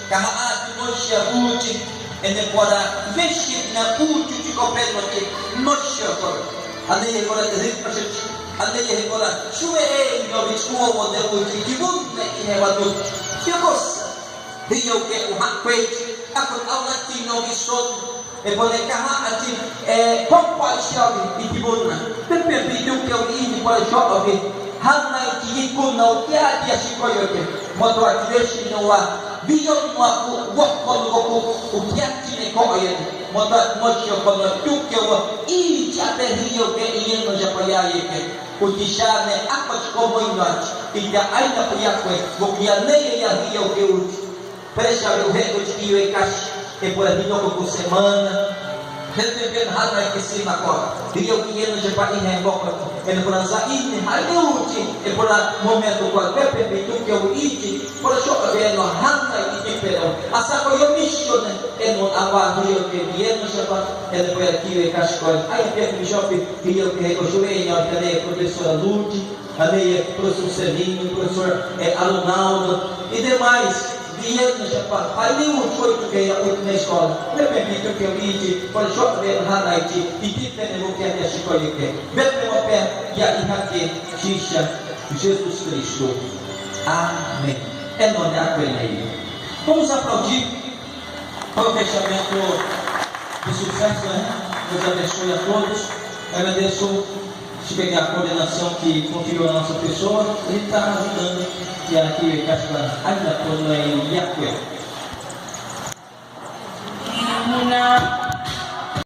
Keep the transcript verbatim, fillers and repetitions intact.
Ka ha-ati moxia uti, ene pora vexi na uti ti ko peno ti moxia ko. Ane ye kora ri pasit, ane ye kora sue e no vi sue mo de uti, ki bun ne i he vatu. Ki kosa. Rio ke u ha kwet, a ko au na ti no vi son. E pone ka ha-ati, e, kompaixão i ti bun na. Pepe bi duke u i ni pora xo o vi. Hana i ti i kuna u kia dia si ko yo ke. Moto a ti vexi no wa. Vision wa ku, wa ko no ku, u kia ti ne ko ye. Moto a ti moxia ko no duke wa. I ti a pe rio ke i no ja pa ya ye ke. U ti sa ne a ko ko mo i no a ti. I ta ai na pa ya kwe. Mo kia ne ye ya rio ke u ti. Prexa o reto de Rio e Caixa, e por ali no por semana. Reto hana i ti sima ko. Rio ke i no je pa i ne boka. E por sa i ne ha de uti, e por momento ko pepe bi duke u iti, por xo a ve no hana i ti pero. Asa ko yo misione, e no aba rio ke i no je pa, e por aqui e Caixa ko. Ai pe mi shopi, rio ke ko xo e no te professora Lute. Ane ye profesor Serginho, profesor, eh, Arnaldo, i demais, viña, já pa, ali u foi tu ke ya u na eskola. Repente tu ke u iti, por xo ve ha na iti, i ti te ne mo ke ya si ko ye ke. Ve ne mo pe ya i ha ke, xixa, Jesus Cristo. Amém. Em nome da Coelheira. Vamos aplaudir para o fechamento do sucesso, né? Deus abençoe a todos. Agradeço, se pegar a coordenação que confiou a nossa pessoa, ele está ajudando e aqui está ajudando. Ainda estou no Iacué.